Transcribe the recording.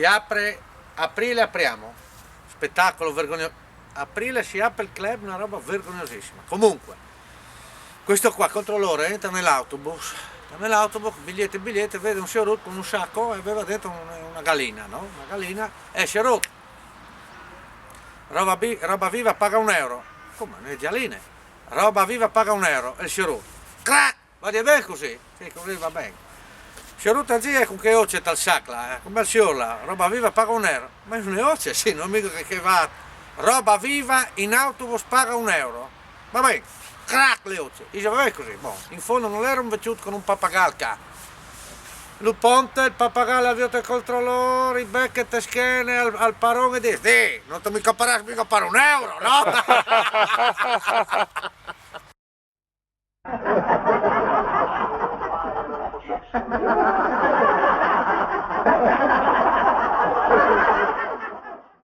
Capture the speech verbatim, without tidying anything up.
Si apre, aprile apriamo. Spettacolo vergognoso. Aprile si apre il club, una roba vergognosissima. Comunque, questo qua, controllore, entra nell'autobus. Entra nell'autobus, biglietto, biglietto, vede un siorut con un sacco e aveva dentro un- una gallina, no? Una gallina. Eh, siorut, roba, bi- roba viva, paga un euro. Come, le galline? Roba viva, paga un euro. E il siorut, crac! Va bene così? Sì, così va bene. Siorut, zia, con che oce tal sacla, eh? Come il siorla? Roba viva, paga un euro. Ma è un oce, sì, non mica che, che va. Roba viva in autobus paga un euro. Va bene, crac, le oce. Dice, va bene così. Bon, in fondo non era un vecchiotto con un pappagallo qua. Lu ponte, il pappagallo al viot il controllore, i becche te schene al, al paron e dice, dì, non ti mi caparàs mica per un euro, no?